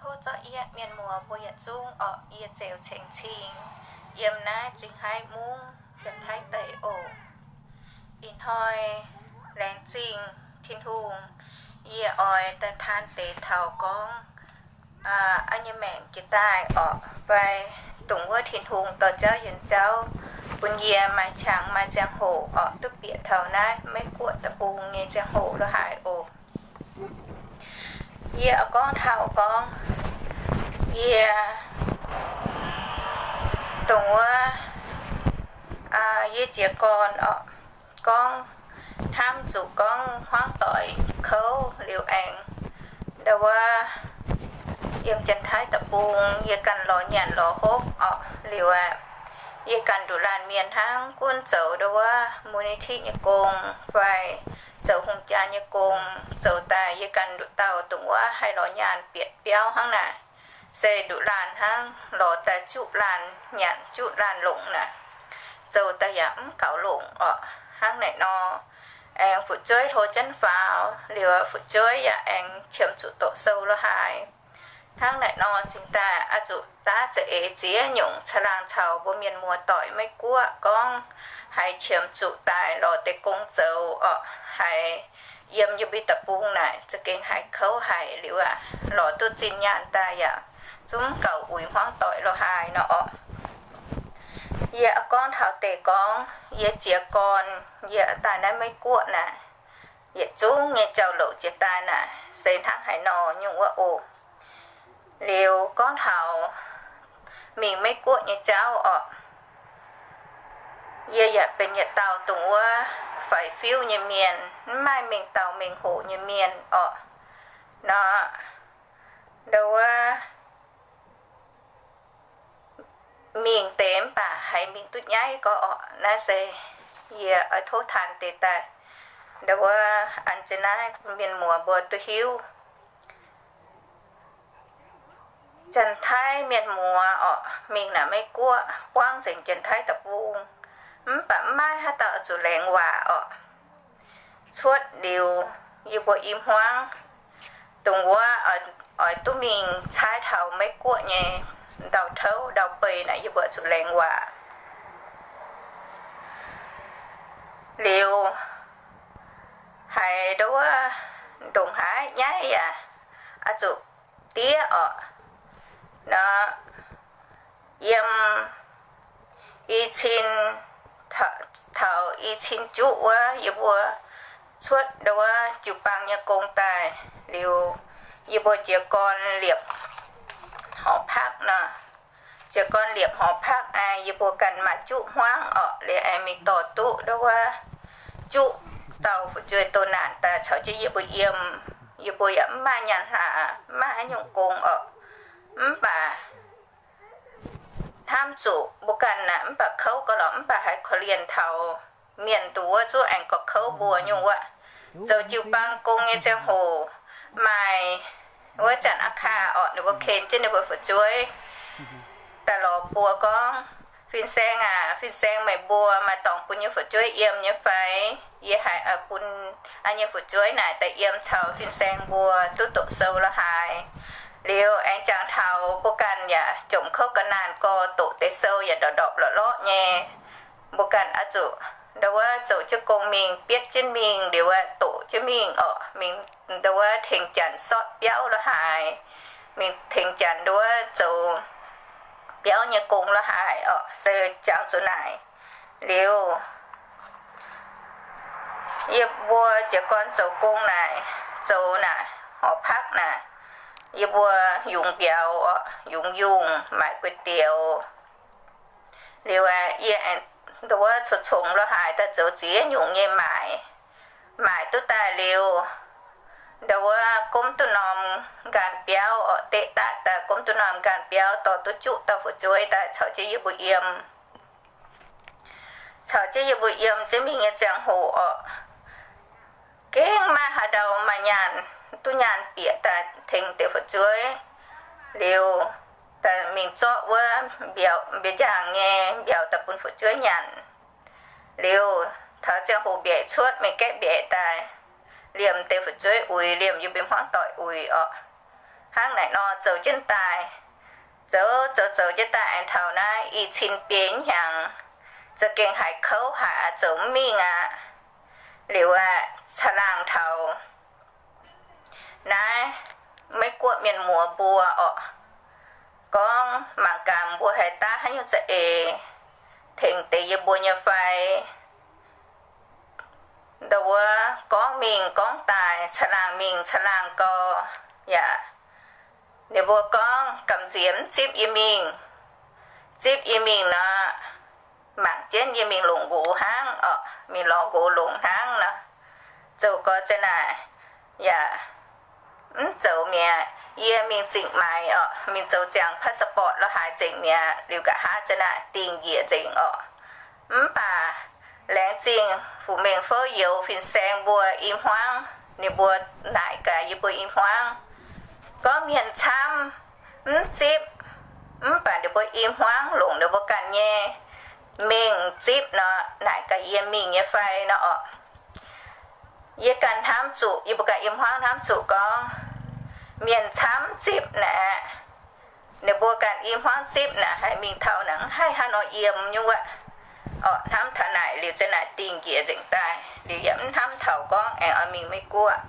Tov zorqv yie mienh muoz mbuo yietc zungv orqc, yie Zeux Ceng Cing, yiem naaiv Zingh Haiv Mungv, Janx-Taiv deic oc. Ih hnoi laengz zingh Tin-Hungh, yie oix daaih taan deix taux gorngv aa nyei maengc jiex daaih orqc, fai dongh wuov Tin-Hungh dorh jauv yienh jauv bun yie maaih qangx maaih ziangh hoc orqc, duqv bieqc taux naaiv Meiv Guoqv deic-bung nyei ziangh hoc lo haaix oc. Yie oix gorngv taux gorngv yie dongh wuov yie jiez gorn orqc, gorngv hnamv zuqc gorngv hmuangv doic kouv liuz aengx ndau wuov yiem Janx-Taiv deic-bung yie ganh lorz nyanc lorz hopv orqc, liuz aqv, yie ganh nduqc laanh mienh hnangv, gunv zoux ndau wuov มูลนิธิ nyei gong fai zoux hungh jaa nyei gong, zoux daaih yie ganh nduqc dauh dongh wuov haih lorz nyaanh bieqc biauv hnangv naaic. Se nduqc laanh hnangv, lorz daaih juqv laanh nyanc juqv laanh longc naaic, zoux daaih yaac mv gaux longc orqc. Hnangv naaic nor, aengx fu'jueiv hlo jienv faaux liuz, fu'jueiv yaac aengx qiemx zuqc doqc sou lo haaix. Hnangv naaic nor, cingx daaih oix zuqc daav za'eix ziex nyungc caangh laangh caux mbuo mienh muoz doic Meiv Guoqv gorngv haiz qiemx zuqc daaih lorz deix gong zoux orqc, haiz yiem yie mbuo deic-bung naaic za'gengh haiz kouv haic liuz aqv, lorz duqv zinh nyaanh daaih yaac zungv gaux uix hmuangv doic lo haaix nor orqc. Yie oix gorngv taux deix gorngv yie jiez gorn yie daaih naaiv Meiv Guoqv naaic, yietc zungv nyei jauv-louc jiex daaih naaic se hnangv haaix nor nyungc wuov oc. Liuz gorngv taux mingh Meiv Guoqv nyei jauv orqc, yie yaac benx yietc dauh dongh wuov faix-fiuv nyei mienh, mv maaih mengh dauh mengh hoc nyei mienh orqc. Nor, ndau wuov mingh deix mv baac haiz mingh duqv nyaiv gorx orqc. Naaiv se yie oix tov taan deix daaih ndau wuov an jienv naaiv mienh muoz mbuo duqv hiuv. Janx-Taiv mienh muoz orqc, mingh naaic Meiv Guoqv buangv nzengc Janx-Taiv deic-bung, mv baac mv maaih haaix dauh zuqc laengz waac orqc. Cuotv liuz yie mbuo i hmuangv dongh wuov oix duqv mingh caaiv taux Meiv Guoqv nyei ndau-touv ndau-beiv naaic yie mbuo zuqc laengz waac. Liuz haiz ndau wuov ndongc haaix nyaiv yaac oix zuqc diev orqc. Nor, yiem i cin, taux i cin juqv wuov yie mbuo cuotv ndau wuov jiu-baang nyei gong daaih liuz, yie mbuo jiez gorn liepc horqc-pakv nor. Jiez gorn liepc horqc-pakv aengx yie mbuo ganh maaih juqv hmuangv orqc, liuz aengx mingh dorh duqv ndau wuov juqv dauh fu'jueiv doh naanc daaih caux jienv yie mbuo yiem. Yie mbuo yaac mv maaih nyaanh hlaax, mv maaih haaix nyungc gong orqc. Mv baac hnamv zuqc mbuo ganh naaic mv baac kouv gauh lorqc, mv baac haiz korv-lienh taux mienh dongh wuov zuqv aengx gorqv kouv mbuo nyungc wuov. Zoux jiu-baang gong nyei ziangh hoc maaih wuov Janx-Aa Kaa orqc, ninh mbuo ken jienv ninh mbuo fu'jueiv daaih lorz mbuo gorngv, Fin-Saeng aac, Fin-Saeng, meih mbuo maaih dorngx bun nyei fu'jueiv yiem nyei fai? Yie haiz bun yie nyei fu'jueiv naaic daaih yiem caux Fin-Saeng mbuo duqv doqc sou lo haaix. Liuz aengx jangx taux mbuo ganh yaac jomc kouv ga'naanh gorx, doqc deix sou yaac ndorpc ndorpc lorqc lorqc nyei. Mbuo ganh oix zuqc ndau wuov zoux jienv gong mingh, bietv jienv mingh, liuz aeqv, doqc jienv mingh orqc, mingh ndau wuov tengx Janx sortv biauv lo haaix, mingh tengx Janx ndau wuov zoux biauv nyei gong lo haaix orqc, se jangx zuqc naaic. Liuz yie mbuo jiez gorn zoux gong naaic, zoux naaic horqc-pakv naaic, yie mbuo yungz mbiauz orqc, yungz yungh, maaic guei dioux. Liuz aeqv, yie ndau wuov congx congx lo haaix daaih zoux ziex nyungc nyei maaic. Maaic duqv daaih liuz, ndau wuov gomv duqv norm nqaanh biauv orqc, deqv daav daaih gomv duqv norm nqaanh biauv dorh duqv juqv dauh fu'jueiv daaih caux jienv yie mbuo yiem. Caux jienv yie mbuo yiem jienv mingh nyei ziangh hoc orqc, gengh maiv maaih haaix ndau maaih nyaanh, duqv nyaanh bieqc daaih tengx deix fu'jueiv. Liuz daaih mingh zorqv wuov mbiauz, mbiauz njaangh nyei mbiauz daaih bun fu'jueiv nyanc. Liuz taux ziangh hoc mbiaeqc cuotv, mingh gaeqv mbiaeqc daaih, liemh deix fu'jueiv uix, liemh yie mbuo hmuangv doic uix orqc. hnangv naaic nor zoux jienv daaih. Zoux zoux zoux jienv daaih aengx taux naaiv i cin biei hnyangx, za'gengh haiz kouv haic aqv, zoux mv mingh aqv. Liuz aeqv, caangh laangh taux naaiv Meiv Guoqv mienh muoz mbuo orqc, gorngv mangc gaax mbuo haih daav haaix nyungc za'eix tengx deix yie mbuo nyei fai. Ndau wuov gorngv mingh gorngv daaih, caangh laangh mingh caangh laangh gau, yaac ninh mbuo gorngv gamh nziex mv zipv yie mingh. Zipv yie mingh nor, mangc jienv yie mingh longc nqox hnangv orqc, mingh lorz nqox longc hnangv nor. Zoux gau za'naaic yaac mv zoux mi'aqv. Yie mingh zingc maaiz orqc, mingh zoux ziangx passport lo haaix nzengc mi'aqv. Liuz nqa'haav za'naaic dingh njiec nzengc orqc. Mv baac laengz zingh Fu-Mengh Fouv Youz fin-saeng mbuo i hmuangv, ninh mbuo naaic gaax yie mbuo i hmuangv, gorngv mienh camv mv zipv, mv baac ninh mbuo i hmuangv longc ninh mbuo ganh nyei mengh zipv nor, naaic gaax yie mingh nyei fai nor orqc. Yie ganh hnamv zuqc, yie mbuo ganh i hmuangv hnamv zuqc gorngv mienh camv mv zipv naaic, ninh mbuo ganh i hmuangv zipv naaic, haiz mingh taux naaic mv haih haaix nor yiem nyei wuov orqc. Hnamv taux naaic liuz za'naaic dingh njiec nzengc daaih, liuz yaac mv hnamv taux gorngv aengx oix mingh Meiv Guoqv.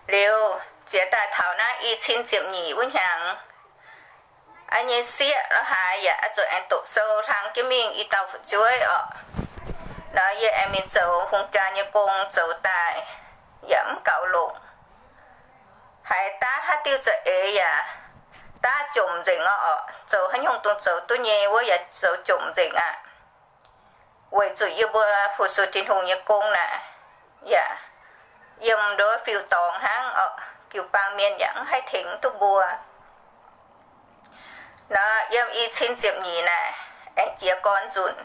Liuz ziex daaih taux naaiv i cin ziepc nyeic wuov hnyangx, a'nyei sieqv lo haaix yaac oix zuqc aengx doqc sou hlang jienv mingh i dauh fu'jueiv orqc. Nor yie aengx mingh zoux hungh jaa nyei gong zoux daaih yaac mv gaux longc. Haiz daav haaix diuh za'eix yaac daav jomc nzengc orqc. Zoux haaix nyungc dongh zoux duqv nyei wuov yaac zoux jomc nzengc aqv. Weic zuqc yie mbuo fu-sux Tin-Hungh nyei gong naaic yaac yiem nduov fiuv-dorngx hnangv orqc, jiu-baang mienh yaac mv haih tengx duqv mbuo. Nor yiem i cin ziepc nyeic naaic aengx jiez gorn nzunc,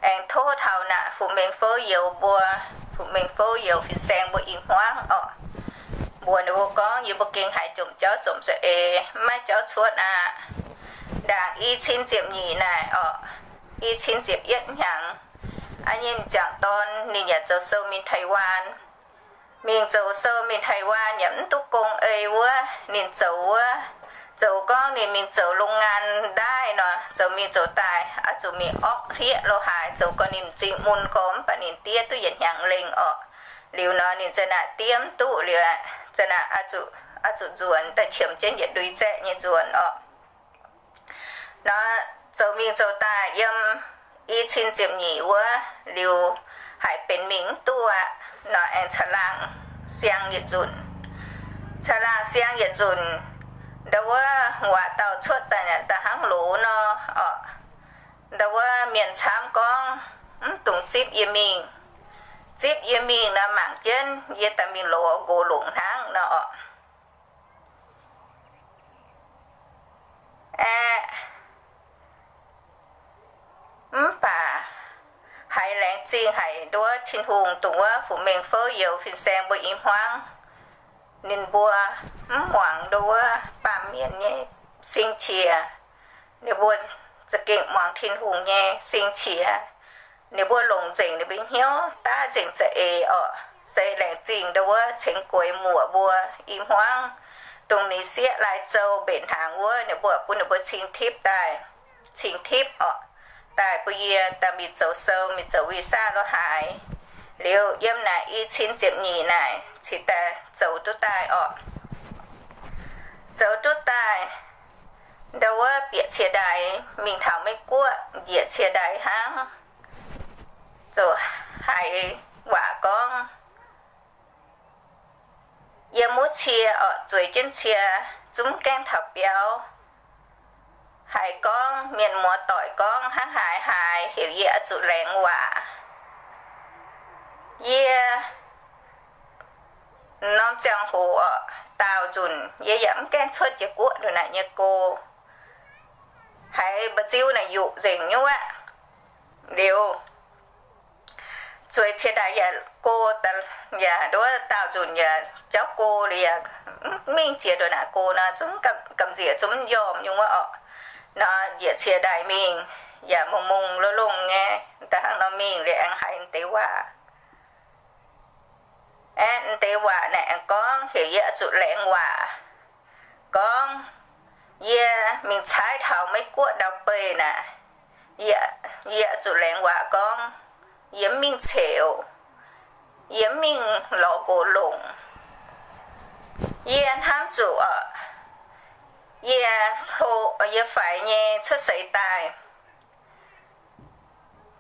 aengx tov taux naaic Fu-Mengh Fouv Youz mbuo, Fu-Mengh Fouv Youz fin-saeng mbuo i hmuangv orqc. Mbuox ninh mbuo gorngv yie mbuo gengh haiz jomc jauv zomc za'eix, mv maaih jauv cuotv aqv. Ndaangc i cin ziepc nyeic naaic orqc, i cin ziepc yietv hnyangx, a'nyei m'jangc dorn ninh yaac zoux sou mingh Taiwan. Mingh zoux sou mingh Taiwan yaac mv duqv gong ei wuov, ninh zoux wuov, zoux gorngv ninh mingh zoux โรงงาน ndaaiv nor, zoux mingh zoux daaih oix zuqc mingh orqv hlieqv lo haaix, zoux gau ninh m'zing mun gau, mv baac ninh diev duqv yietc hnyangx lengh orqc. Liuz nor ninh za'naaic diev mv duqv liuz, za'naaic oix zuqc nzuonx daaih qiemx jienv yietc ndui zaeqv nyei nzuonx orqc. Nor zoux mingh zoux daaih yiem i cin ziepc nyeic wuov liuz, haiz benx mingh mv duqv aqv. Nor aengx caangh laangh siang yietc nzunc. Caangh laangh siang yietc nzunc, ndau wuov waac dauh cuotv daaih, daaih hnangv loz nor orqc. Ndau wuov mienh camv gorngv mv dungx zipv yie mingh. Zipv yie mingh nor, mangc jienv yie daaih mingh loz nqox longc hnangv nor orqc. Aeqv, mv baac haiz laengz zingh haic nduov Tin-Hungh dongh wuov Fu-Mengh Fouv Youz fin-saeng mbuo i hmuangv. Ninh mbuo mv muangx nduov wuov baamh mienh nyei sing-qiex. Ninh mbuo za'gengh muangx Tin-Hungh nyei sing-qiex. Ninh mbuo longc nzengc ninh mbuo hnyouv daav nzengc za'eix orqc. Se laengz zingh nduov wuov ceng gueix muoc mbuo i hmuangv, dongh ninh sieqv Lai Zou mbenc hnaangx wuov, ninh mbuo bun ninh mbuo cing tipv daaih, cing tipv orqc, daaih bun yie daaih mingh zoux sou, mingh zoux visa lo haaix. Liuz yiem naaic i cin ziepc nyeic naaic cingx daaih zoux duqv daaih orqc. Zoux duqv daaih, ndau wuov bieqc cie ndaaix mingh taux Meiv Guoqv, njiec cie ndaaix hnangv, ziouc haiz waac gorngv, yiem wuov cie orqc, zueiz jienv cie, zungv gaengh taux biauv. Haiz gorngv mienh muoz doic gorngv hnangv haaix haaix, heuc yie oix zuqc laengz waac. Yie norm ziangh hoc orqc, daauh nzunc yie yaac mv gaengh cuotv jiex guoqv ndongc naaic nyei go. Haiz mba'nziu naaic yuqc nzengc nyei aqv. Liuz zueiz cie ndaaix yaac go, yaac nduov daauh nzunc yaac jauv go liuz yaac mv mingh jiex ndongc naaic go nor, zungv gamh nziex zungv mv njormh nyei wuov orqc. Nor njiec cie ndaaix mingh, yaac mungh mungh longh longh nyei, da'hnangv nor mingh liuz aengx haiz deix waac. Aeqv, deix waac naaic aengx gorngv heuc yie oix zuqc laengz waac. gorngv, yie mingh caaiv taux Meiv Guoqv ndau-beih naaic, yie zuqc laengz waac gorngv, yie mv mingh ceux, yie mv mingh lorz nqox longc. Yie hnamv zuqc oc, yie hlo, yie faix nyei cuotv seix daaih,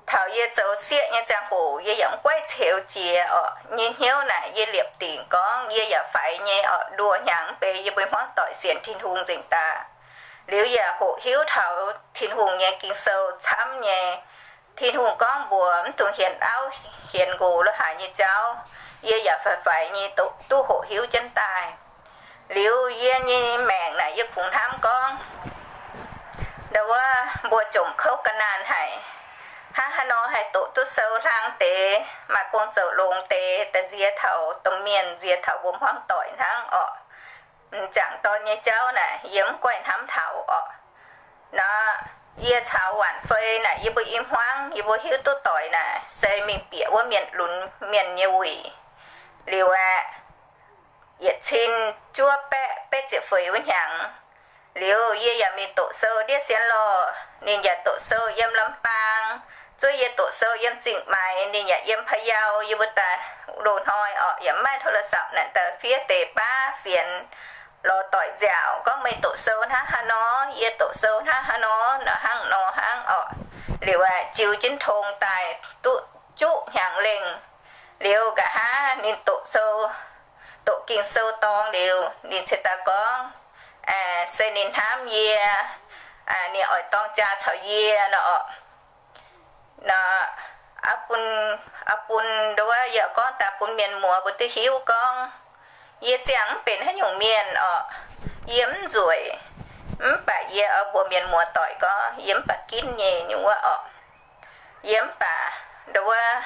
taux yie zoux sieqv nyei ziangh hoc yie yaac mv guaiv ceux jiex oc. Nyei hnyouv naaic yie liepc dingc gorngv yie yaac faix nyei oc, nduoh hnyangx mv bei yie mbuo hmuangv doic sienx Tin-Hungh nzengc daaih. Liuz yaac hoqc hiuv taux Tin-Hungh nyei Ging-Sou camv nyei. Tin-Hungh gorngv mbuox mv dungx hienx auv hienx nqox lo haaix nyei jauv, yie yaac faix-faix nyei duqv hoqc hiuv jienv daaih. Liuz yie nyei maengc naaic yie kungx hnamv gorngv, ndau wuov mbuo jomc kouv ga'naanh haic, hnangv haaix nor haih doqc duqv sou hlang deix, maaih gong zoux longx deix, da'nziex taux domh mienh, nziex taux mbuo hmuangv doic hnangv oc. M'jangc dorn nyei jauv naaic yie mv guaiv hnamv taux oc. Nor, yie caux waanc fei naaic yie mbuo i hmuangv yie mbuo hiuv duqv doic naaic se mingh bieqc wuov mienh lunx mienh nyei wuic. Liuz aeqv, yietc cin juov baeqv betv ziepc feix wuov hnyangx, liuz yie yaac mingh doqc sou ndiev sienx lorh, ninh yaac doqc sou yiem Lambaang. Zuov yie doqc sou yiem Zingh Maix, ninh yaac yiem Payau. Yie mbuo daaih loz-hnoi orqc, yaac mv maaih โทรศัพท์ naaic, daaih fiev deix baav fienx lorz doic nziaauc gorngv, meih doqc sou hnangv haaix nor, yie doqc sou hnangv haaix nor, nor hnangv nor hnangv orqc. Liuz aeqv, jiu jienv tong daaih duqv juqv hnyangx lengh. Liuz nqa'haav ninh doqc sou, doqc Ging-Sou dorng liuz, ninh cingx daaih gorngv se ninh hnamv yie, ninh oix dorng jaa caux yie nor orqc. Nor, bun, bun nduov yie gorngv daaih bun mienh muoz mbuo duqv hiuv gorngv, yie ziangh mv benx haaix nyungc mienh orqc. Yie mv nzueic, mv baac yie oix mbuox mienh muoz doic gorngv yie mv baac ginv nyei nyungc wuov orqc. Yie mv baac nduov,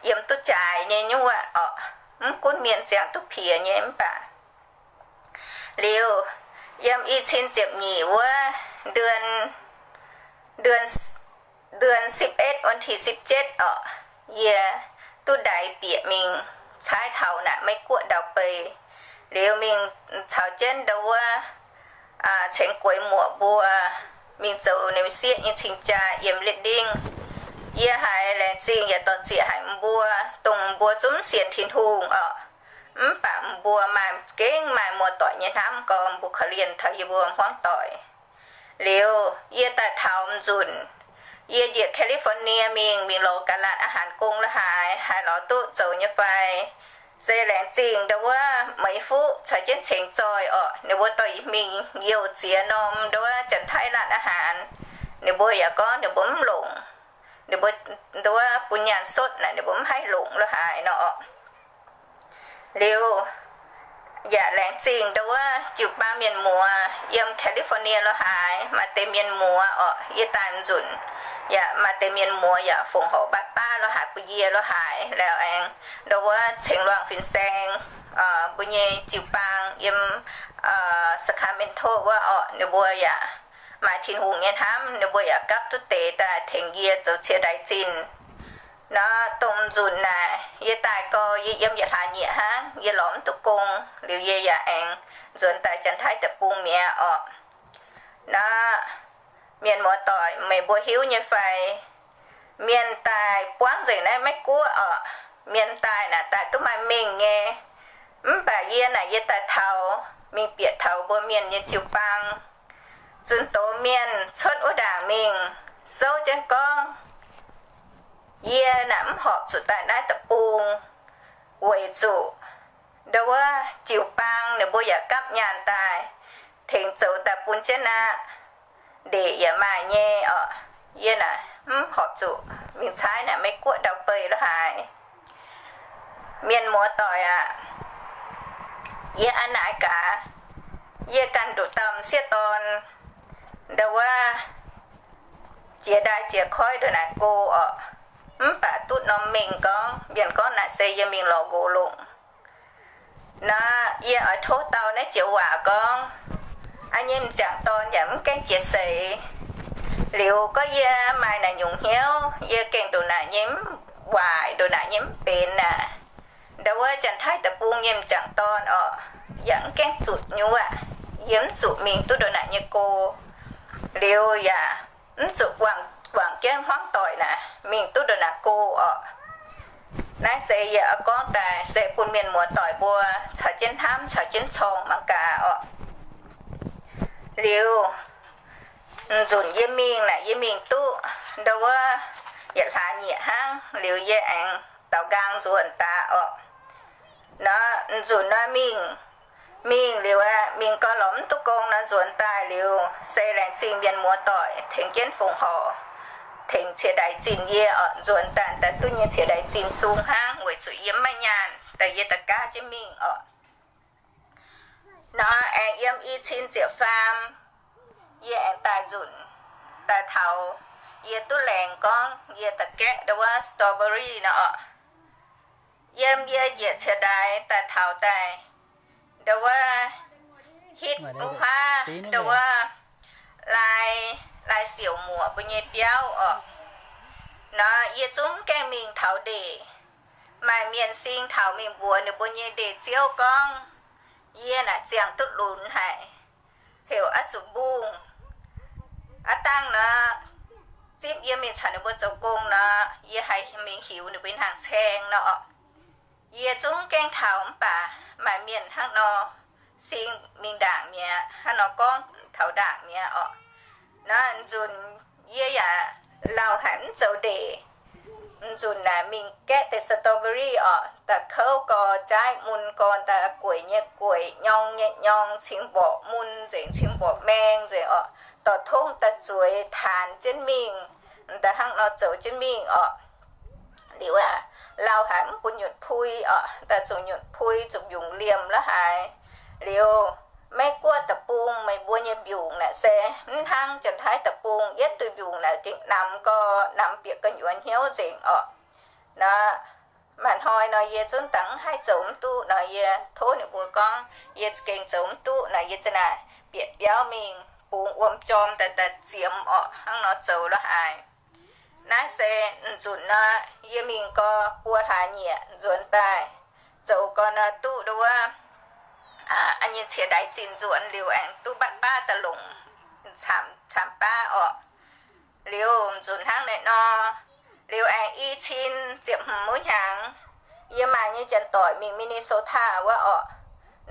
yiem duqv jaaix nyei nyungc wuov orqc. Mv gunv mienh ziangh duqv piex nyei mv baac. Liuz, yiem i cin ziepc nyeic wuov เดือนสิบเอ็ด วันที่สิบเจ็ด orqc, yie duqv ndaix bieqc mingh caaiv taux naaic Meiv Guoqv ndau-beih. Liuz mingh caux jienv nduov wuov cengx gueix muoc mbuo mingh zoux ninh sieqv nyei cing-jaa yiem Lietv Lingv. Yie haiz laengz zingh yaac dorh zieqc haic mbuo, dongh mbuo zungv sienx Tin-Hungh orqc. Mv baac mbuo maaih gengh maaih muoz-doic nyei hnamv gorx mbuo korv-lienh taux yie mbuo hmuangv doic. Liuz yie daaih taux m'nzunc, yie njiec California mingh, mingh lorz ga'naanh aqv, haanx gong la'haaix, haaix lorz duqv zoux nyei fai. Se laengz zingh nduov wuov Meiv Fuqv caux jienv cengx zoih orqc, ninh mbuo dorh mingh youh ziex norm nduov wuov Janx-Taiv laanh aqv, haanx. Ninh mbuo yaac gorngv ninh mbuo mv longc. Ninh mbuo nduov wuov bun nyaanh sotv naaic ninh mbuo mv haih longc la'haaix nor orqc. Liuz yaac laengz zingh nduov wuov jiu-baang mienh muoz yiem California la'haaix, maaih deix mienh muoz orqc, yie daaih m'nzunc yaac maaih deix mienh muoz yaac fongc horc baav baav la'haaix bun yie la'haaix. Liuz aengx nduov wuov cengx luangh fin-saeng mbuo nyei jiu-baang yiem Sacramento wuov orqc, ninh mbuo yaac maaih Tin-Hungh nyei hnamv, ninh mbuo yaac gapv duqv deix daaih tengx yie zoux cie ndaix zinh. Nor dongh m'nzunc naaic yie daaih gau, yie yiem yietc hlaax nyieqc hnangv, yie lorz mv duqv gong. Liuz yie yaac aengx nzuonx daaih Janx-Taiv deic-bung mi'aqv orqc. Nor mienh muoz-doic, meih mbuo hiuv nyei fai? Mienh daaih buangv nzengc naaiv Meiv Guoqv orqc, mienh daaih naaic daaih duqv maaih mengh nyei. Mv baac yie naaic yie daaih taux mingh bieqc taux mbuo mienh nyei jiu-baang, zunh doz mienh cuotv wuov ndaangc mingh souv jienv gorngv, yie naaic mv horpc zuqc daaih naaiv deic-bung, weic zuqc nduov wuov jiu-baang ninh mbuo yaac gapv nyaanh daaih tengx zoux daaih bun jienv aqv. Ndeic yaac maaih nyei orqc. Yie naaic mv horpc zuqc mingh caaiv naaic Meiv Guoqv ndau-beih la'haaix. Mienh muoz-doic aac, yie a'naaiv gaax, yie ganh nduqc dauh m'sieqv dorn, nduov wuov jiex ndaaih jiex koiv ndongc naaic go orqc. Mv baac duqv norm mengh gorngv, mienh gorngv naaic se yie mingh lorz nqox longc. Nor yie oix tov dau naaiv joux waac gorngv, aa, nyei m'jangc dorn yaac mv gaengh jiex seix. Liuz gorngv yie maaih naaic nyungc hnyouv, yie gengh ndongc naaic nyei mv waaic, ndongc naaic nyei mv benx naaic. Nduov wuov Janx-Taiv deic-bung nyei m'jangc dorn orqc, yaac mv gaengh zutc nyei wuov. Yie mv zuqc mingh duqv ndongc naaic nyei go, liuz yaac mv zuqc guangc jienv hmuangv doic naaic mingh duqv ndongc naaic go orqc. Naaiv se yie oix gorngv daaih se bun mienh muoz doic mbuo caux jienv hnamv caux jienv corng mangc gaax orqc. Liuz, nzunc yie mingh naaic yie mingh duqv ndau wuov yietc hlaax nyieqc hnangv, liuz yie aengx daaux nqaang nzuonx daaih orqc. Nor nzunc nor mingh, mingh liuz aeqv, mingh gau lorz mv duqv gong nor nzuonx daaih liuz se laengz zingh mienh muoz doic tengx jienv fongc horc, tengx cie ndaix zinh yie orqc. Nzuonx daaih daaih duqv nyei cie ndaix zinh sung hnangv weic zuqc yie mv maaih nyaanh daaih yie da'gaav jienv mingh orqc. Nor aengx yiem i cin ziepc faam, yie aengx daaih nzunc, daaih taux, yie duqv laengz gorngv yie da'gaeqv ndau wuov strawberry nor orqc. Yiem yie njiec cie ndaix daaih taux daaih ndau wuov hitv wuov huaav ndau wuov lai, lai siouc muoc mbuo nyei biauv orqc. Nor yie zungv gaengh mingh taux ndeic, maaih mienh sing taux mingh mbuox ninh mbuo nyei ndeic-ziouv gorngv yie naaic ziangh duqv lunx haic, heuc aqv zuqc mbungh. Aav dangh nor, zipv yie mingh caux ninh mbuo zoux gong nor, yie haih mingh hiuv ninh mbuo hnaangx caeng nor orqc. Yie zungv gaengh taux mv baac maaih mienh hnangv nor sing mingh ndaangc mi'aqv, hnangv nor gorngv taux ndaangc mi'aqv orqc. Nor nzunc yie yaac lauh haic mv zoux ndeic. Nzunc naaic mingh gaeqv deix strawberry orqc, daaih kouv gorx, jaaiv mun gorx, daaih gueic nyei gueic, nyorng nyei nyorng, cingx mborqc mun nzengc, cingx mborqc maeng nzengc orqc, dorh tongv daaih zueiz taanx jienv mingh, daaih hnangv nor zoux jienv mingh orqc. Liuz aeqv, lauh haic mv bun nyutc pui orqc, daaih zuqc nyutc pui, zuqc mbiungc liemh la'haaix. Liuz, Meiv-Guoqv deic-bung meih mbuo nyei mbiungc naaic se mv hnangv Janx-Taiv deic-bung, yietv duih mbiungc naaic gengh namx gorx, namx bieqc gu'nyuoz hnyouv nzengc orqc. Nor, maaih hnoi nor yie zungv dangx mv haih zoux mv duqv nor, yie tov ninh mbuo gorngv yie gengh zoux mv duqv nor, yie ziouc naaic bieqc biauv mingh bungx wuom jorm daaih, daaih ziemx orqc, hnangv nor zoux la'haaix. Naaiv se nzunc nor, yie mingh gau buo hlaax nyieqc nzuonx daaih, zoux gau nor duqv ndau wuov, aa, nyei cie ndaix zinh nzuonx liuz aengx duqv mbatv baav daaih longc camv, camv baav orqc. Liuz nzunc hnangv naaiv nor, liuz aengx i cin ziepc hmz wuov hnyangx, yie maaih nyei janx-doic mingh Minnesota wuov orqc.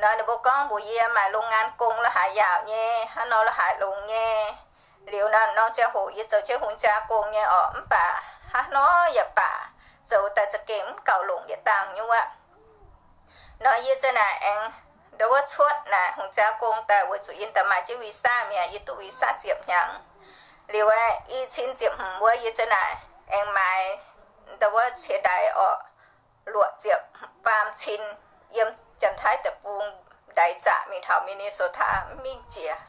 Nor ninh mbuo gorngv mbuox yie maaih โรงงาน gong la'haaix yaauc nyei, hnangv nor la'haaix longx nyei. Liuz nor, norm ziangh hoc yie zoux jienv hungh jaa gong nyei orqc, mv baac hnangv nor yaac baac zoux daaih za'gengh mv gauh longc yietc dangh nyei wuov. Nor yie ziouc naaic aengx ndau wuov cuotv naaic hungh jaa gong daaih weic zuqc yie daaih maaih jienv visa mi'aqv, yie duqv visa ziepc hnyangx. Liuz aeqv, i cin ziepc hmz wuov yie ziouc naaic aengx maaiz ndau wuov cie ndaix orqc, luoqc ziepc faam cin, yiem Janx-Taiv deic-bung ndaix zaqc mingh taux Minnesota mv mingh jiex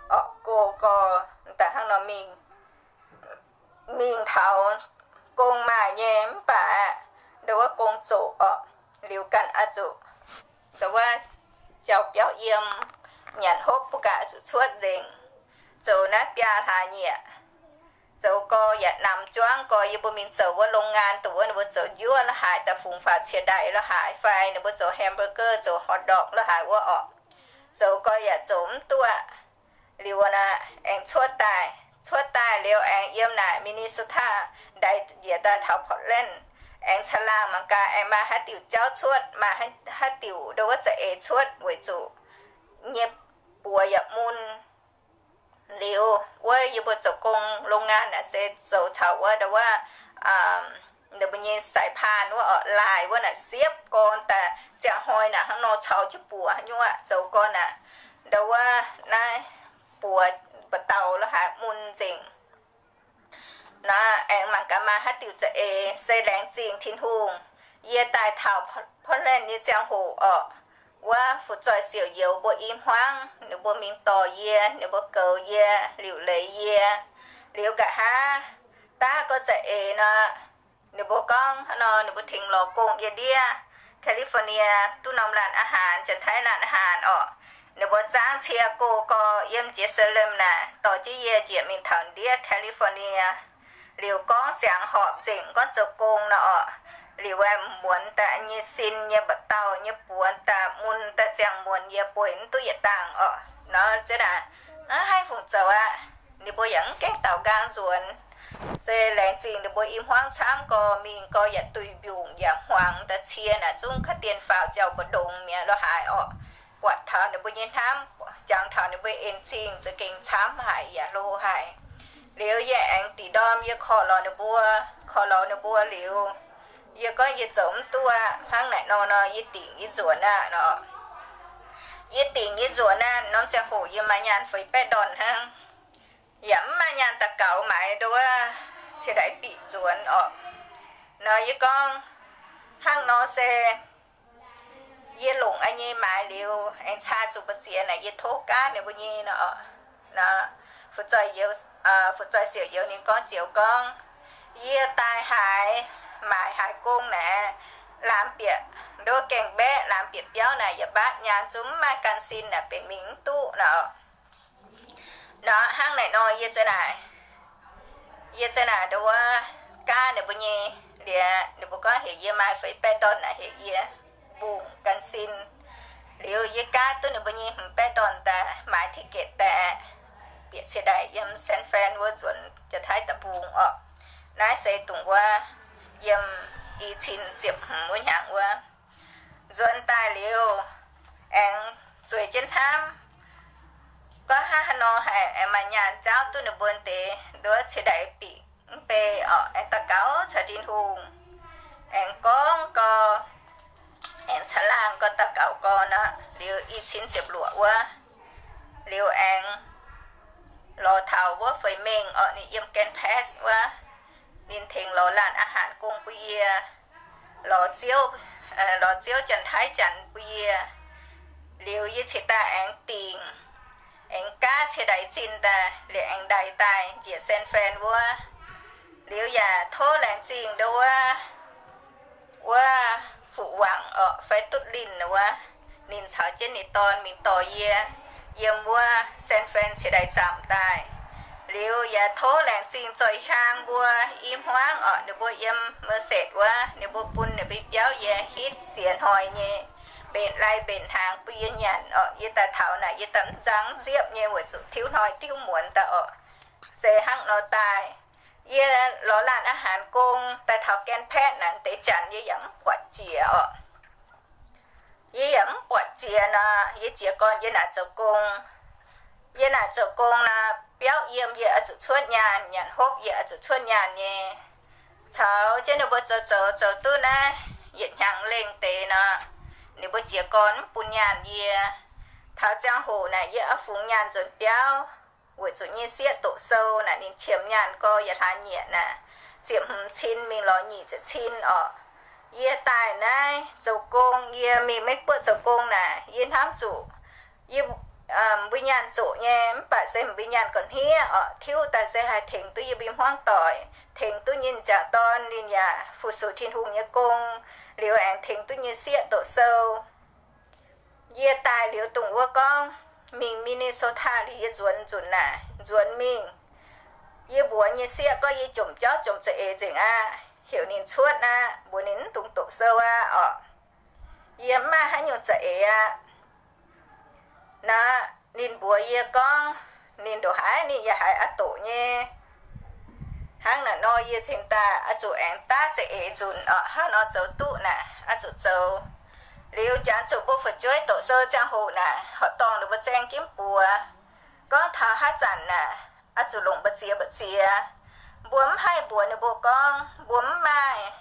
orqc, go gau daaih hnangv nor mingh. Mingh taux gong maaih nyei mv baac ndau wuov gong zoqc orqc, liuz ganh oix zuqc ndau wuov jauv biauv yiem, nyanc hopv mbuo ganh oix zuqc cuotv nzengc. Zoux naaiv biaa hlaax nyieqc, zoux gau yaac namx juangv gau, yie mbuo mingh zoux wuov โรงงาน dongh wuov ninh mbuo zoux njuov la'haaix, daaih fungx faaux cie ndaix la'haaix, fai ninh mbuo zoux hamburger, zoux hot dog la'haaix wuov orqc. Zoux gau yaac zoux mv duqv. Liuz naaic aengx cuotv daaih, cuotv daaih liuz aengx yiem naaic Minnesota ndaix njiec daaih taux Portland, aengx caangh laangh mangc gaax aengx maaih haaix diuc jauv cuotv, maaih haaix diuc ndau wuov za'eix cuotv weic zuqc nyei buoz yaac mun. Liuz wuov yie mbuo zoux gong โรงงาน naaic se zoux caux wuov ndau wuov, ninh mbuo nyei สายพาน wuov orqc, laaih wuov naaic siepv gorn daaih ziangh hnoi naaic hnangv nor caux jienv buoz nyuoqv zoux gorn naaic, ndau wuov naaiv buoz ba'dauh la'haaix mun nzengc. Naaiv aengx mangc gaax maaih haaix diuc za'eix, se laengz zingh Tin-Hungh. Yie daaih taux Portland nyei ziangh hoc orqc, wuov fu'zoih siouc youz mbuo i hmuangv, ninh mbuo mingh dorh yie, ninh mbuo goux yie, liuc leiz yie. Liuz nqa'haav daav gorx za'eix nor, ninh mbuo gorngv hnangv nor ninh mbuo tengx lorz gong yie ndiev California duqv norm laanh อาหาร, Janx-Taiv laanh อาหาร orqc. Ninh mbuo zaangv cie go gorx yiem Jerusalem naaic dorh jienv yie njiec mingh taux ndiev California. Liuz gorngv ziangx horpc nzengc gorngv zoux gong nor orqc. Liuz aeqv, muonz daaih nyei sin nyei mba'dauh nyei buoz daaih mun daaih ziangh muonz yie bueix mv duqv yietc dangh orqc. Nor ziex naaic, hnangv haaix fungc zoux aqv? Ninh mbuo yaac mv gaengh daaux nqaang nzuonx. Se laengz zingh ninh mbuo i hmuangv camv gorx, mingh gorx yaac duih mbiungc yaac hmuangx daaih cie naaic zungv ka'dien faaux jauv mbu'ndongx mi'aqv lo haaix orqc. Buatc taux ninh mbuo nyei hnamv, jangx taux ninh mbuo en-zingh za'gengh camv haic yaac hlo haic. Liuz yie aengx dingc ndorm yie korv lorz ninh mbuo, korv lorz ninh mbuo liuz, yie gorngv yie zoux mv duqv aqv. Hnangv naaic nor nor yie dingc yie nzuonx aqv nor. Yie dingc yie nzuonx aqv, norm ziangh hoc yie maaih nyaanh feix baeqv ndorn hnangv, yaac mv maaih nyaanh daux gaux maaiz nduov ciex ndaix bic nzuonx orqc. Nor yie gorngv, hnangv nor se yie longc a'nyei maaiz liuz aengx caa zuqc mbu'ziex naaic yie tov gaav ninh mbuo nyei nor. Nor, fu-zoih youz, fu-zoih siouc youz ninh gorngv joux gorngv, yie daaih haaix, maaiz haaix gong naaic, laamz bieqc nduov gaengh mbaeqv, laamz bieqc biauv naaic yietc mbaatv nyaanh zungv mv maaih gan sin naaic benx mingh mv duqv nor. Nor hnangv naaic nor yie za'naaic, yie za'naaic nduov gaav ninh mbuo nyei, liuz ninh mbuo gorngv heuc yie maaih feix baeqv ndorn naaic heuc yie mbungh gan sin. Liuz yie gaav duqv ninh mbuo nyei hmz baeqv ndorn daaih maaiz ticket daaih bieqc ciex ndaix yiem San Fran wuov nzuonx Janx-Taiv deic-bung orqc. Naaiv se dongh wuov yiem i cin ziepc hmz wuov hnyangx wuov. Nzuonx daaih liuz, aengx zueiz jienv hnamv, gorngv hnangv haaix nor haih aengx maaih nyaanh jaauv duqv ninh mbuo deix nduov ciex ndaix bic mv bei orqc. Aengx daux gaux caux Tin-Hungh, aengx gorngv gau, aengx caangh laangh gau, daux gaux gau nor. Liuz i cin ziepc luoqc wuov, liuz aengx lorz taux wuov feix mengh orqc, ninh yiem Gen Pass wuov, ninh tengx lorz laanh aqv haanc gong bun yie, lorz Ziouv, lorz Ziouv Janx-Taiv Janx bun yie. Liuz yie cingx daaih aengx dingc, aengx gaav ciex ndaix zinh daaih, liuz aengx ndaix daaih njiec San Fran wuov. Liuz yaac tov laengz zingh nduov wuov, wuov Fu Wangc orqc fai Dutv Linh wuov, ninh caux jienv ninh dorn mingh dorh yie yiem wuov San Fran ciex ndaix zaamc daaih. Liuz yaac tov laengz zingh zoih hiaang mbuo i hmuangv orqc, ninh mbuo yiem Merced wuov, ninh mbuo bun ninh mbuo biauv yie hitv ziex hnoi nyei mbenc lai mbenc hnaangx bun yie nyanc orqc. Yie daaih taux naaic yie daaih mv nzangv nziepv nyei weic zuqc tiuv hnoi tiuv muonz daaih orqc. Se hnangv nor daaih, yie lorz laanh aqv haanc gong daaih taux Gen Pass naaic deix janx yie yaac mv buatc jiex orqc. Yie yaac mv buatc jiex nor, yie jiez gorn yie naaic zoux gong. Yie naaic zoux gong nor, biauv yiem yie oix zuqc cuotv nyaanh, nyanc hopv yie oix zuqc cuotv nyaanh nyei. Caux jienv ninh mbuo zoux zoux zoux duqv naaiv yietc hnyangx lengh deix nor, ninh mbuo jiez gorn mv bun nyaanh yie. Taux ziangh hoc naaic yie oix fungx nyaanh nzuonx biauv, weic zuqc nyei sieqv doqc sou naaic ninh qiemx nyaanh gorx yietc hlaax nyieqc naaic, ziepc hmz cin mingh lorz nyic ziepc cin orqc. Yie daaih naaiv zoux gong, yie mingh Meiv Guoqv zoux gong naaic, yie hnamv zuqc yie mbuo nyaanh zoqc nyei, mv baac se mbuo nyaanh ga'hniev orqc, tiuv daaih se haih tengx duqv yie mbuo hmuangv doic, tengx duqv nyinh jangc dorn ninh yaac fu-sux Tin-Hungh nyei gong, liuz aengx tengx duqv nyei sieqv doqc sou. Yie daaih liuz dongh wuov gorngv mingh Minnesota liuz yie nzuonx nzunc naaic, nzuonx mingh, yie mbuox nyei sieqv gorngv yie jomc jauv jomc za'eix nzengc aqv, heuc ninh cuotv aqv, mbuox ninh mv dungx doqc sou aqv orqc. Yie mv maaih haaix nyungc za'eix aqv. Naaiv ninh mbuox yie gorngv ninh ndongc haaix ninh yaac haiz aqv doqc nyei. Hnangv naaic nor yie cingx daaih oix zuqc aengx daav za'eix nzunc orqc, hnangv nor zoux duqv naaic oix zuqc zoux. Liuz jangx zuqc mbuo fu'jueiv doqc sou ziangh hoc naaic, horqc dorngh ninh mbuo zaeng jienv buoz gorngv taux haaix zanc naaic oix zuqc longc mbu'ziex mbu'ziex. Mbuo mv haih mbuox ninh mbuo gorngv mbuo mv maaih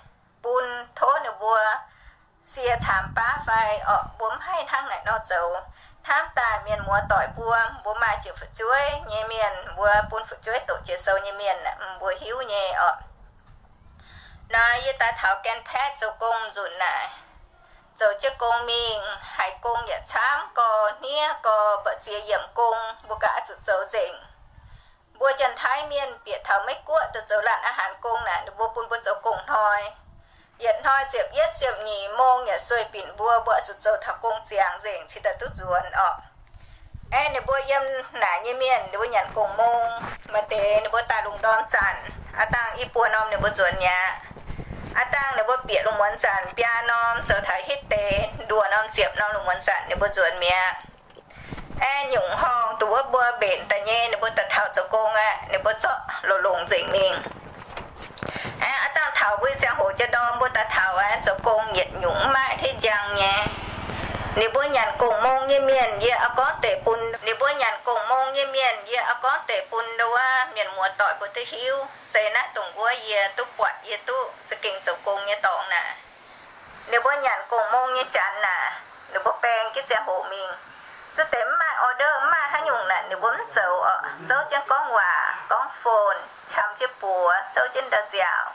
bun tov ninh mbuo sie caamx baav fai orqc, mbuo mv haih hnangv naaic nor zoux. Hnamv daaih mienh muoz doic mbuo, mbuo maaih jiex fu'jueiv nyei mienh, mbuo bun fu'jueiv doqc jiex sou nyei mienh, mbuo hiuv nyei orqc. Nor yie daaih taux Gen Pass zoux gong nzunc naaic, zoux jienv gong mingh, haiz gong yaac camv gorx, hniev gorx, mbu'ziex yiemc gong, mbuo ganh oix zuqc zoux nzengc. Mbuo Janx-Taiv mienh bieqc taux Meiv Guoqv daaih zoux laanh aqv haanc gong naaic, ninh mbuo bun mbuo zoux gong hnoi. Yietc hnoi ziepc yietv ziepc nyeic mong yaac sueih binc mbuo, mbuo oix zuqc zoux taux gong ziangx nzengc cingx daaih duqv nzuonx orqc. Aeqv, ninh mbuo yiem naaic nyei mienh ninh mbuo nyanc gong mong, maaih deix ninh mbuo daaih lungh ndorm zanc, aav dangh i buo norm ninh mbuo nzuonx mi'aqv. Aav dangh ninh mbuo bieqc lungh muonz zanc biaa norm zoux taux hitv deix nduoh norm ziepc norm lungh muonz zanc ninh mbuo nzuonx mi'aqv. Aeqv, nyungc horngh dongh wuov mbuo mbenc daaih nyei ninh mbuo daaih taux zoux gong aqv, ninh mbuo zorqv longx-longx nzengc mingh. Aeqv, aav dangh taux mbuo nyei ziangh hoc jiex ndorm mbuo daaih taux aqv, zoux gong yietc nyungc mv maaih hitv njang nyei. Ninh mbuo nyanc gong-mong nyei mienh yie oix gorngv deix bun, ninh mbuo nyanc gong-mong nyei mienh yie oix gorngv deix bun ndau wuov mienh muoz-doic mbuo duqv hiuv. Se naaiv dongh wuov yie duqv buatc, yie duqv za'gengh zoux gong nyei dorngx naaic. Ninh mbuo nyanc gong-mong nyei janx naaic, ninh mbuo baeng jienv ziangh hoc mingh. Zuov deix mv maaih order, mv maaih haaix nyungc naaic, ninh mbuo mv zoux oc. Souv jienv gorngv waac, gorngv phone, qam jienv buoz, souv jienv ndau-nziaauc.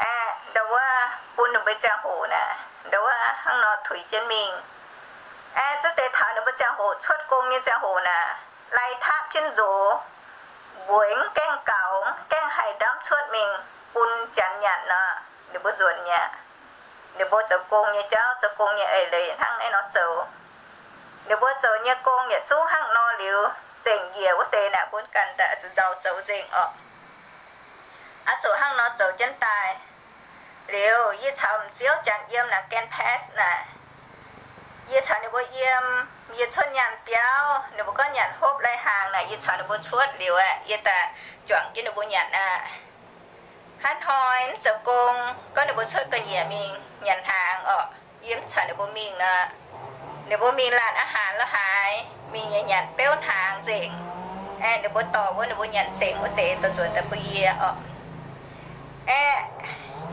Aeqv, ndau wuov bun ninh mbuo ziangh hoc naaic, ndau wuov hnangv nor tuix jienv mingh. Aeqv, zuov deix taux ninh mbuo ziangh hoc cuotv gong nyei ziangh hoc naaic, lai taapv jienv nzox, mbueix mv gaengh gaux, mv gaengh haih ndamv cuotv mingh bun janx nyanc nor, ninh mbuo nzuonx mi'aqv. Ninh mbuo zoux gong nyei jauv, zoux gong nyei eix leiz hnangv naaiv nor zoux. Ninh mbuo zoux nyei gong yietc zungv hnangv nor liuz, zengc njiec wuov deix naaic mbuo ganh daaih zuqc nzauh zoux nzengc orqc. Aqv, zuqc hnangv nor zoux jienv daaih. Liuz yie caux m'sieqv janx yiem naaic Gen Pass naaic, yie caux ninh mbuo yiem, yie cuotv nyaanh biauv, ninh mbuo gorngv nyanc hopv lai hnaangx naaic, yie caux ninh mbuo cuotv liuz aeqv, yie daaih juangc jienv ninh mbuo nyanc aqv. Hnangv hnoi mv zoux gong, gorngv ninh mbuo cuotv ga'nyiec mingh nyanc hnaangx orqc, yie mv caux ninh mbuo mingh nor. Ninh mbuo mingh laanh aqv hnaangx la'haaix, mingh nyei nyanc beuv hnaangx nzengc. Aeqv, ninh mbuo dorh wuov ninh mbuo nyanc nzengc wuov deix dorh nzuonx daaih bun yie orqc. Aeqv,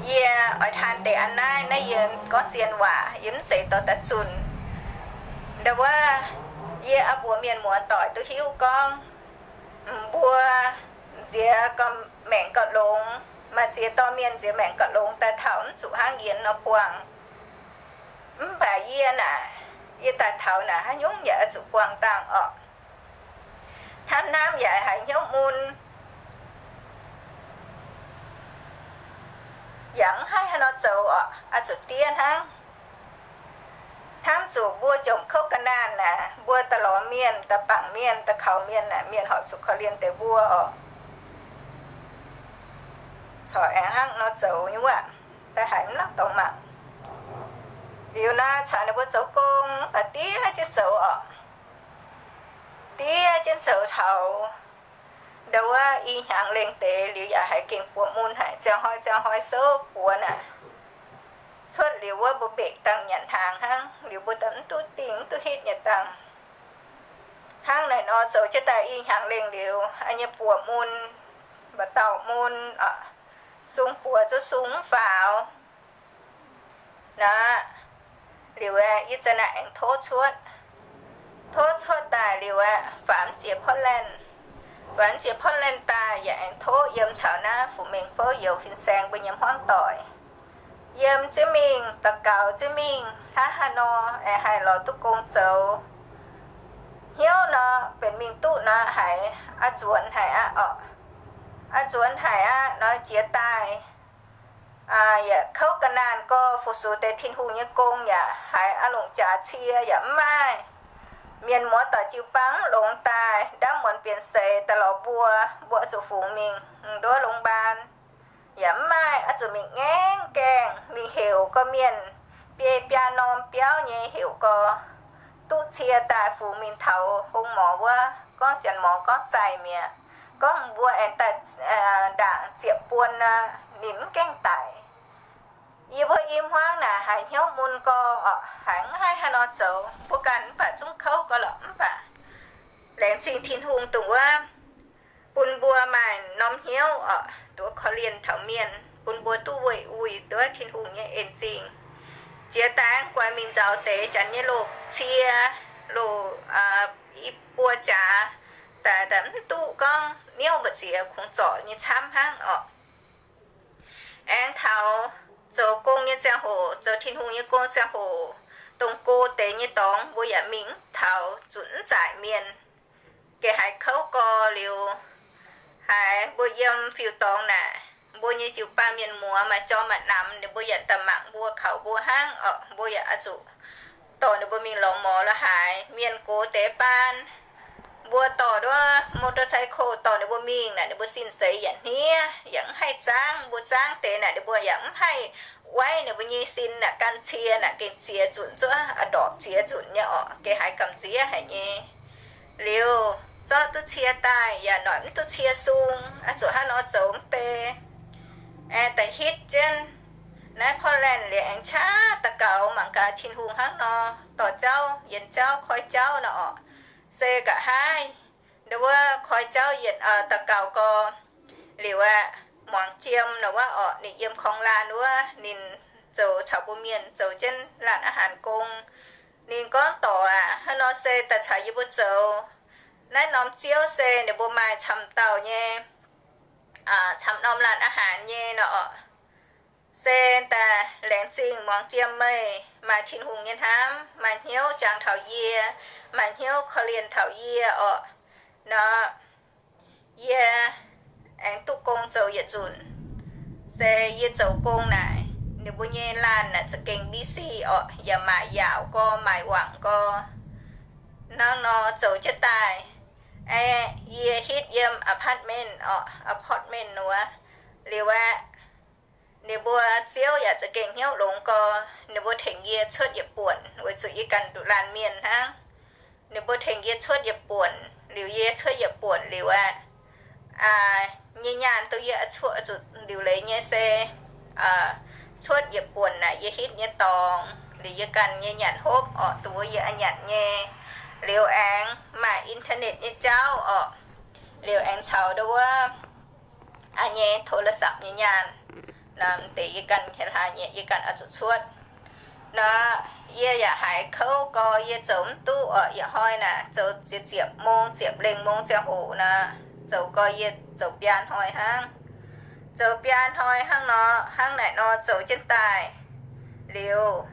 yie oix taan deix aqv naaiv, naaiv yie gorngv zien waac, yie mv zeiz dorh daaih zunh. Ndau wuov, yie aqv mbuox mienh muoz-doic duqv hiuv gorngv, mbuo nziex gauh maengc gauh longx, maaih ziex dorh mienh nziex maengc gauh longx daaih taux mv zuqc hnangv yie nor buangh. Mv baac yie naaic, yie daaih taux naaic haaix nyungc yaac oix zuqc buangh dangh orqc. Hnamv hnamv yaac haiz hnyouv mun, yaac mv haih haaix nor zoux orqc, oix zuqc diev hnangv. Hnamv zuqc mbuo jomc kouv ga'naanh naaic, mbuo da'lorz mienh, da'bangc mienh, da'kaux mienh naaic, mienh horpc zuqc korv-lienh deix mbuo orqc. Corc aengx hnangv nor zoux nyei wuov, da'haiz mv lamh dorngx mangc. Liuz naaiv caux ninh mbuo zoux gong, mv baac diev jienv zoux orqc. Diev jienv zoux taux ndau wuov i hnyangx lengh deix liuz yaac haiz gengh buoz mun haic, ziangh hnoi ziangh hnoi souv buoz naaic. Cuotv liuz wuov mbuo mbenc dangh nyanc hnaangx hnangv, liuz mbuo daaih mv duqv dingh mv duqv hitv nyei dangh. Hnangv naaic nor zoux jienv daaih i hnyangx lengh liuz, nyei buoz mun, mba'dauh mun, sung buoz zuqv sung mv faaux. Naaiv liuz aeqv, yie za'naaic aengx tov cuotv. Tov cuotv daaih liuz aeqv, faaux mv jiex Portland. Faaux mv jiex Portland daaih yaac aengx tov yiem caux naaiv Fu-Mengh Fouv Youz fin-saeng mbuo nyei hmuangv doic. Yiem jienv mingh, daux gaux jienv mingh, hnangv haaix nor aengx haih lorz duqv gong zoux. Hnyouv nor, benx mingh duqv nor haiz a'nzuonx haic aqv orqc. A'nzuonx haic aqv nor jiex daaih yaac kouv ga'naanh gorx, fu-sux deix Tin-Hungh nyei gong yaac haiz a'longc jaax cie yaac mv maaih. Mienh muoz-doic jiu-baang mv longx daaih, ndaamv muonz bienx seix daaih lorz mbuo, mbuo oix zuqc fungx mingh nduov longx mbaan. Yaac mv maaih, oix zuqc mingh ngaengv gaengh mingh heuc gorx mienh, biei biaa norm biauv nyei heuc gorx, duqv cie daaih fungx mingh taux hong morz wuov, gorngv janx-morz gorngv zaih mi'aqv, gorngv mbuo aengx daaih ndaangc ziepc buon nor, ninh mv gaengh daic. Yie mbuo i hmuangv naaic haiz hnyouv mun gorx orqc, haiz mv haih haaix nor zoux. Mbuo ganh mv baac zungv kouv gorx lorqc, mv baac laengz zingh Tin-Hungh dongh wuov bun mbuo maaih norm hnyouv orqc, duqv korv-lienh taux mienh, bun mbuo duqv weih uix duqv Tin-Hungh nyei en-zingh. Jiex daaih guai mingh nzaaux deix janx nyei loz-cie, loz, i buo jaax, daaih mv duqv gorngv niouv mbu'ziex kungx zorc nyei camv hnangv orqc. Aengx taux zoux gong nyei ziangh hoc, zoux Tin-Hungh nyei gong ziangh hoc, dongh go deix nyei dorngx mbuo yaac mingh mv taux, zuqc mv zaaic mienh. Geh haiz kouv gorx liuz, haiz mbuo yiem fiuv-dorngx naaic, mbuo nyei jiu-baang mienh muoz maaih jorm maaih namx, ninh mbuo yaac daaih mangc mbuo, kaux mbuo hnangv orqc. Mbuo yaac oix zuqc dorh ninh mbuo mingh lorz morz la'haaix. Mienh gox deix baan, mbuo dorh nduov motorcycle dorh ninh mbuo mingh naaic, ninh mbuo sin seix yaac hniev, yaac mv haih zaangv. Mbuo zaangv deix naaic, ninh mbuo yaac mv haih waiv ninh mbuo nyei sin naaic, gan cie naaic, gengh ziex nzunc zuov, ndorpc ziex nzunc nyei orqc, gengh haiz gamh nziex haic nyei. Liuz zorqv duqv cie daaih yaac noic mv duqv cie sung, zuqc hnangv nor zoux mv bei. Aengx da'hitv jienv naaiv Portland liuz aengx qaqv daux gaux mangc gaax Tin-Hungh hnangv nor dorh jauv, yienx jauv, koi jauv nor orqc. Se nqa'haav nduov wuov koi jauv yienx daux gaux gau, liuz aeqv, muangx jiem nor wuov orqc, ninh yiem korng laanh wuov, ninh zoux caux mbuo mienh zoux jienv laanh อาหาร gong. Ninh gorngv dorc aac, hnangv nor se daaih caux yie mbuo zoux. Naaiv norm ziouv se ninh mbuo maaih camv dauh nyei, camv norm laanh อาหาร nyei nor orqc. Se daaih laengz zingh muangx jiem meih maaih Tin-Hungh nyei hnamv, maaih hnyouv jangx taux yie, maaih hnyouv korv-lienh taux yie orqc. Nor yie aengx duqv gong zoux yietc nzunc. Se yie zoux gong naaic, ninh mbuo nyei laanh naaic za'gengh B C orqc, yaac maaic yaauc gau, maaic wangc gau. Hnangv nor zoux jienv daaih, aeqv, yie hitv yiem apartment orqc, apartment wuov, liuz aeqv, ninh mbuo ziouv yaac za'gengh hnyouv longx gau. Ninh mbuo tengx yie cuotv yietc buonc weic zuqc yie ganh nduqc laanh mienh hnangv. Ninh mbuo tengx yie cuotv yietc buonc, liuz yie cuotv yietc buonc liuz aeqv, nyei nyaanh duqv yie cuotv zuqc liuc leiz nyei se cuotv yietc buonc naaic yie hitv nyei dorngx, liuz yie ganh nyei nyanc hopv orqc, duqv yie a'nyanc nyei. Liuz aengx maaih internet nyei jauv orqc, liuz aengx caux nduov wuov nyei โทรศัพท์ nyei nyaanh. Nor deix yie ganh hlaax nyieqc yie ganh oix zuqc cuotv. Nor yie yaac haiz kouv gau, yie zoux mv duqv orqc. Yietc hnoi naaic zoux ziepc ziepc mong, ziepc lengh mong ziangh hoc nor, zoux gau yie zoux biaa hnoi hnangv. Zoux biaa hnoi hnangv nor, hnangv naaic nor zoux jienv daaih liuz,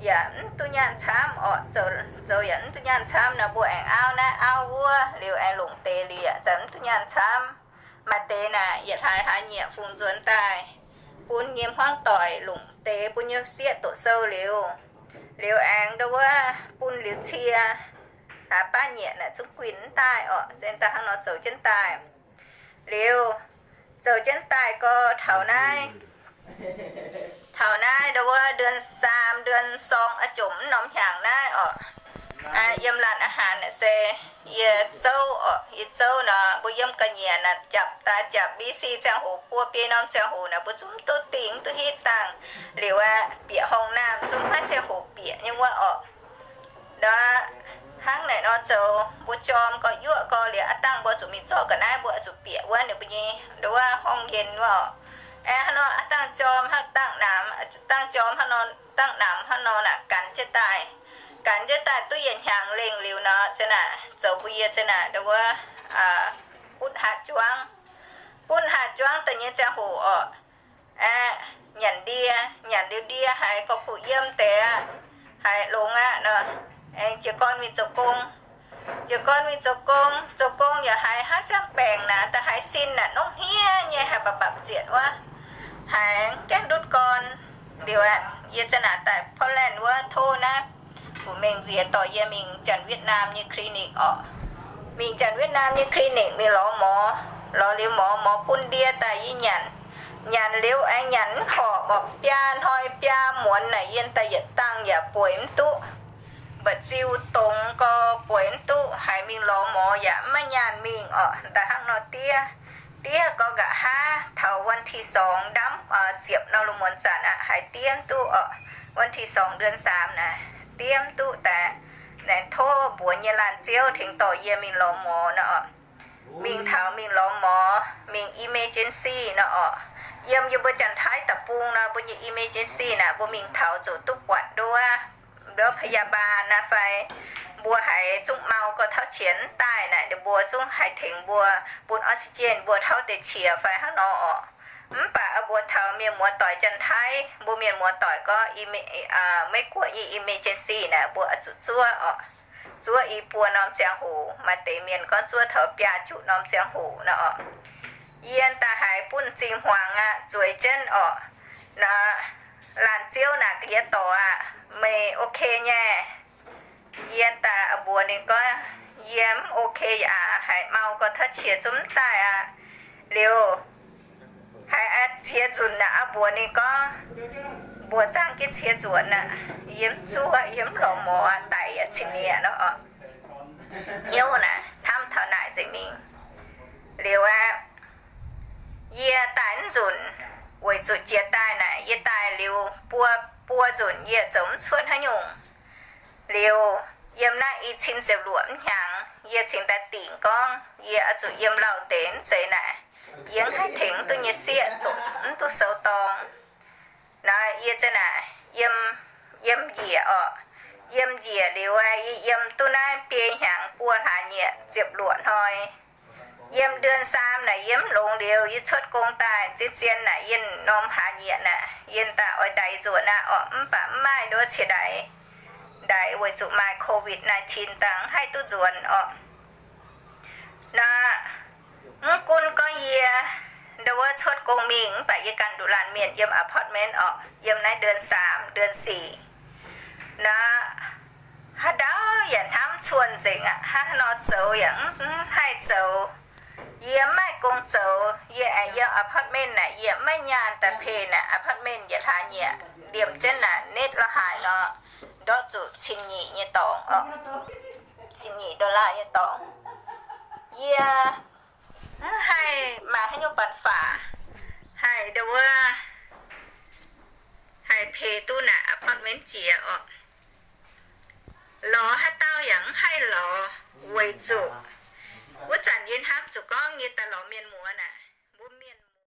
yaac mv duqv nyaanh camv orqc. Zoux yaac mv duqv nyaanh camv nor, mbuo aengx auv naaiv auv wuov, liuz aengx longc deix liuz yaac mv duqv nyaanh camv. Maaih deix naaic yietc hlaax hlaax nyieqc fungx nzuonx daaih, bun nyei hmuangv doic longc deix bun nyei sieqv doqc sou liuz, liuz aengx nduov wuov bun liuz cie, hlaax baav nyieqc naaic zungv guinh mv daaih orqc. Se daaih hnangv nor zoux jienv daaih. Liuz zoux jienv daaih gau, taux naaiv, taux naaiv nduov wuov เดือนสาม เดือนสอง a'jomc mv norm hnyangx naaiv orqc, yiem laanh อาหาร naaic se yie zouv orqc. Yie zouv nor, mbuo yiem ga'nyiec naaic japc daaih japc B C ziangh hoc buo biei norm ziangh hoc naaic mbuo zungv mv duqv dingh, mv duqv hitv dangh. Liuz aeqv, bieqc horngh naamh zungv maiv ziangh hoc bieqc nyei wuov orqc. Nor hnangv naaic nor zoux, mbuo jorm gau, yuoqv gau liuz, aav dangh mbuo zuqc mingh zorqv ga'naaiv, mbuo oix zuqc bieqc wuov ninh mbuo nyei nduov wuov ห้องเย็น wuov orqc. Aeqv, hnangv nor aav dangh jorm hnangv dangh namx, dangh jorm hnangv nor, dangh namx hnangv nor naaic, ganx jienv daaih, ganx jienv daaih duqv yietc hnyangx lengh liuz nor, za'naaic zoux mbuo yie za'naaic nduov wuov butv hatc juangv. Butv hatc juangv daaih nyei ziangh hoc orqc, aeqv, nyanc ndie, nyanc liuz ndie haiz gorqv-kuv yiem deix aqv, haiz longx aqv nor, aengx jiez gorn mingh zoux gong. Jiez gorn mingh zoux gong, zoux gong yaac haiz hnangv ziangh baengc naaic, da'haiz sin naaic nongv hniev nyei, haiz mbapc mbapc zietc wuov, haiz gaengh ndutv gorn. Liuz aeqv, yie za'naaic daaih Portland wuov tov naaiv fu mengh nziex dorh yie mingh Janx-Wietv^naam nyei clinic orqc. Mingh Janx-Wietv^naam nyei clinic mingh lorz morz. Lorz liuz morz, morz bun ndie daaih yie nyanc. Nyanc liuz aengx nyanc mv horpc orqc, biaa hnoi biaa muonz naaic yie daaih yietc dangh yaac bueix mv duqv. Mba'ziu dongz gau bueix mv duqv, haiz mingh lorz morz yaac mv maaih nyaanh mingh orqc. Da'hnangv nor diev, diev gau nqa'haav taux วันที่สอง ndamv ziepc nor lungh muonz zanc aqv, haiz diev mv duqv orqc. วันที่สอง เดือนสาม naaic diev mv duqv daaih, naaic tov mbuox nyei laanh ziouv tengx dorh yie mingh lorz morz nor orqc. Mingh taux mingh lorz morz, mingh emergency nor orqc. Yiem yie mbuo Janx-Taiv deic-bung nor, mbuo nyei emergency naaic mbuo mingh taux zuqc duqv buatc nduov, nduov พยาบาล naaic fai mbuo haiz zungv mau gau tauv qienx mv daaih naaic, ninh mbuo zungv haih tengx mbuo bun ออกซิเจน mbuo tauv deix qiex fai hnangv nor orqc. Mv baac mbuo taux mienh muoz-doic Janx-Taiv, mbuo mienh muoz-doic gorngv 美国 nyei emergency naaic mbuo oix zuqc zuov orqc. Zuov i buo norm ziangh hoc, maaih deix mienh gorngv zuov taux biaa juqv norm ziangh hoc nor orqc. Yie daaih haiz bun m'zing hmuangx aqv, zueiz jienv orqc. Naaic, laanh ziouv naaic ga'hiex dorc aqv, meih ok nyei? Yie daaih mbuox ninh gorngv, Yie mv ok aac, haiz mau gorx tov qiex zunv daaih aqv. Liuz haiz ziex nzunc naaic, mbuox ninh gorngv, mbuox zaangc jienv qiex nzuonx aqv, yie mv zuov, yie mv lorz mor, daic yaac cin-nieqc nor. Hnyouv naaic hnamv taux naaic nzengc mingh. Liuz aqv, yie daaih mv nzunc, weic zuqc jiex daaih naaic yie daaih liuz buo, buo nzunc yie zoux mv cuotv haaix nyungc. Liuz yiem naaiv i cin ziepc luoqc mv hnyangx, yie cingx daaih dingc gorngv yie oix zuqc yiem lauh deix mv zeiz naaic, yie mv haih tengx mv duqv nyei sieqv, mv duqv sou dorng. Naaiv yie za'naaic yiem, yiem njiec orqc. Yiem njiec liuz aqv, yie yiem duqv naaiv biei hnyangx buo hlaax nyieqc ziepc luoqc hnoi. Yiem เดือนสาม naaic yie mv longx liuz, yie cuotv gong daaih zien-zien naaic, yie norm hlaax nyieqc naaic yie daaih oix ndaix nzuonx aqv orqc, mv baac mv maaih nduov ciex ndaix, ndaix weic zuqc maaih COVID nineteen dangh mv haih duqv nzuonx orqc. Naaiv, mv gunv gorngv yie ndau wuov cuotv gong mingh, mv baac yie ganh nduqc laanh mienh yiem apartment orqc, yiem naaiv เดือนสาม เดือนสี่ naaiv, haaix ndau yaac hnamv cuonx nzengc aqv, hnangv haaix nor zoux yaac mv haih zoux. Yie mv maaih gong zoux, yie aengx yiem apartment naaic, yie mv maaih nyaanh daaih pay naaic apartment yietc hlaax nyieqc, liemh jienv naaic netv lorh haaix nor, ndortv zuqc cin-nyic nyei dorngx orqc, cin-nyic dollar nyei dorngx. Yie mv haih maaih haaix nyungc ปัญหา haih ndau wuov, haih pay duqv naaic apartment jiex orqc. Lorz haaix dauh yaac mv haih lorz, weic zuqc wuov zanc yie hnamv zuqc gorngv yie daaih lorz mienh muoz naaic,